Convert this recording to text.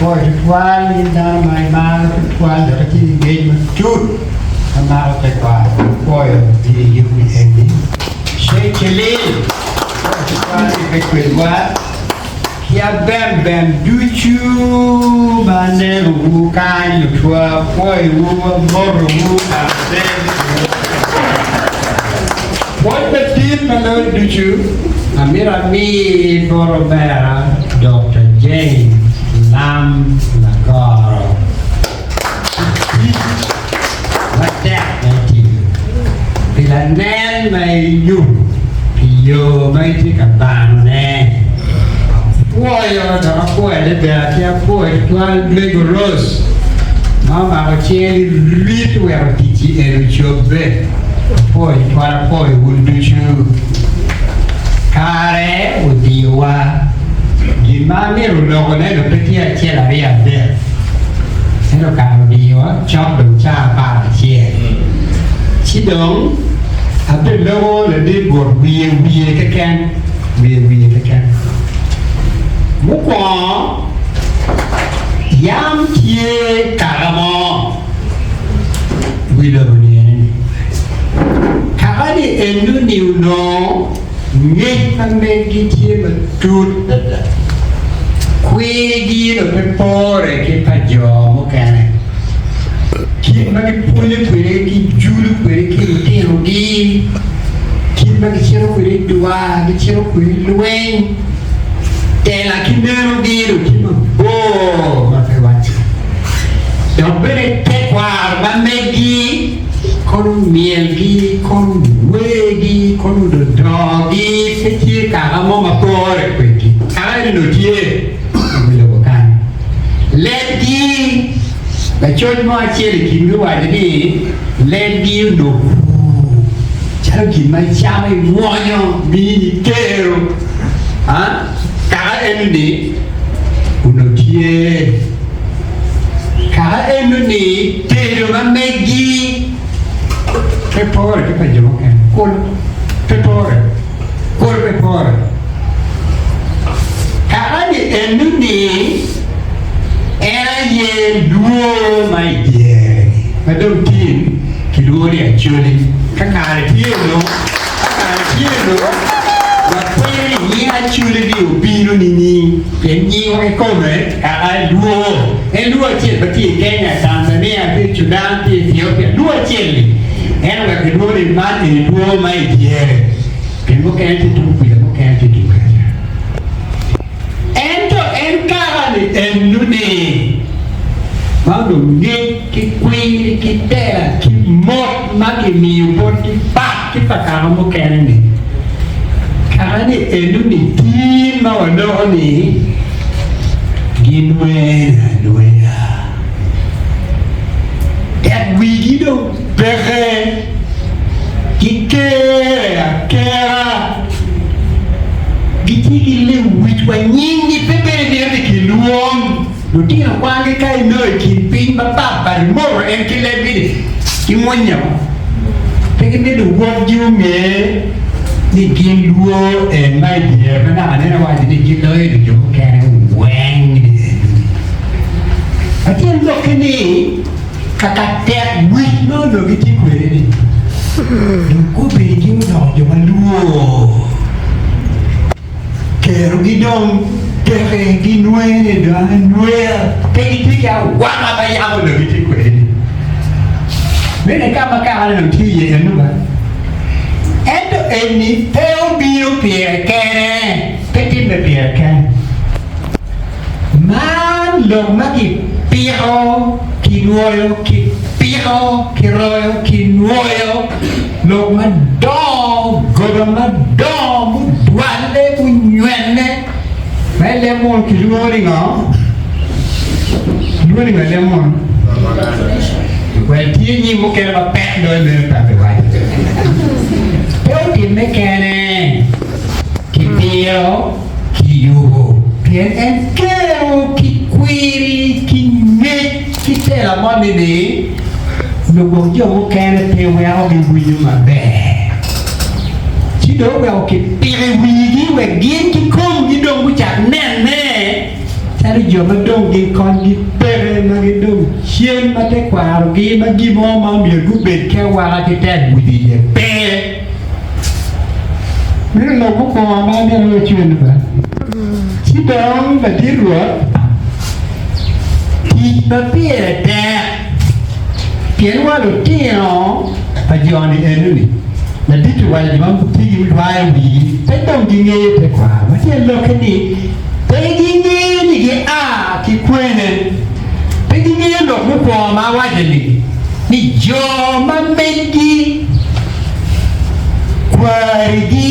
Apwoyo tutwal in dano ma imaro tutwal dok itye ki ngec matut ma mako tekwaro. Apwoyo in i yub ni eni. Sheikh Khalil, apwoyo tutwal ni ipe kwedwa ki abembem ducu ma anenowu kany lutwa. Apwoyowu, amotowu, abem. Pwoc madit ma loyo ducu amito ami bot omera Dokta James Lam Lagoro pi tic matek ma itiyo, pi lanen ma inyuto, pi yo ma itye ka banone. Apwoyo dok apwoyo adada ki apwoyo tutwal Mego Rose ma omako cinge ni rit weko ticci eni ocobbe. Apwoyo tutwal apwoyo wun ducu. Kare odiyowa. Gin ma amito lokone dong pe tye acel aryo adek, ento kare odiyowa cok dong caa 11. Ci dong abeloko ladit but wiye wiye keken, wiye wiye keken. Mukwongo, yam tye kaka mo. Wi lobo-ni ene-ni. Kaka-ni eno-ni onongo ngec ma meggi tye matut adada. Kwirgi dong pe pore ki pa jo mukene. Kit ma gipwonyo kwede, gijulo kwede ki lutinogi, kit ma gicito kwede i dwar, gicito kwede i lweny, tela ki nenogi dong tye mabor ma pe wacce. Dok bene tekwaro ma megi, kono myelgi, kono wergi, kono dodogi pe tye kaka mo ma pore kwedgi. Kaka eni onongo tye i wi lobo kany. Lebgi, lacoc mo acel i kingi owaco ni lebgi onongo bur calo gin ma icamo imwonyo mini kero. Kaka eni-ni onongo tye. Kaka eno-ni tedo ma megi pe pore ki pa jo mukene kulu pe pore, kulu pe pore. Kaka ni eno-ni en aye lwor ma i dyere-ni ma dong tin kilwongo ni Acholi. Ka kare tye onongo Ka kare tye dong, wakwero ni nying Acholi-ni obino nining? Pien nyingwa kikome kaka Luo. En Luo acel ma tye i Kenya, Tanzania, tye i Cudan, tye i Ethiopia. Luo acel-li. En oweko kilwongo ni man eni Luo ma i dyere. Pien mukene tye tung kuca, mukene tye tung kaca. Ento en kaka-ni ennu-ni, ma onongo ngec ki kwir ki tela ki mot ma kimiyo botgi pat ki pa kaka mukene-ni, kaka-ni ennu-ni tin ma waloko-ni ginwene anweya, tek wigi dong peke, gikere akera. Gitye ki lewic wa nyinggi pe bene mito ni kilwong. Lutino kwangi ka inongo i kin piny mapat pat imoto en ki lebgi ni gimwonya wa. Pe gimito luwotgi onge ni gin lwor en ma i dyere ma naka nen awaco ni giloyo jo mukene weng ni enoni. Acel lokke ni. Kaka tek wic ma onongo gitye kwede-ni, dong gubedgi odoko jo ma lwor. Kerogi dong peke, ginwene dong anweya, pe gitye ki awaka ma yam onongo gitye kwede-ni. Meno ka ma kakane dong tye iye eno ba. Ento eni pe obino pire kene, pe timme pire kene. Man lok ma kipiko, kinwoyo, kipiko, kiroyo, kinwoyo, lok madongo, goba madongo mudwalle, munywenne. Ma i leb munu kilwongo ni ngo? Kilwongo ni ngo i leb munu? Well, tye nying mukene mapek loyo meno pe abiwaco. Pe otimme kene, kipiro. Kiyubo pien en kero ki kwiri ki ngec ki tela moni ni lugwok jo mukene pe weko giwinyo maber. Ci dong oweko kipiko i wigi wek gin kikomgi dong gucak nenne calo. ki jo ma dong gikonygi peke, ma gidong cen ma tekwarogi ma gin mo ma omyero gubed ki awaka ki tek gudo iye pe. Meno lok mukwongo ma amito ni ocwiny ba. Ci dong ladit Rwot, tic ma pire tek pien wa lutino pa jo-ni eno-ni, ladit owaco jo ma tye gidwayo wigi pe dong gingeyo tekwaro ma tyen lokke ni pe gingeyo ni gia ki kwene, pe gingeyo lok mukwongo ma awaco-ni, ni jo ma megi kwarigi.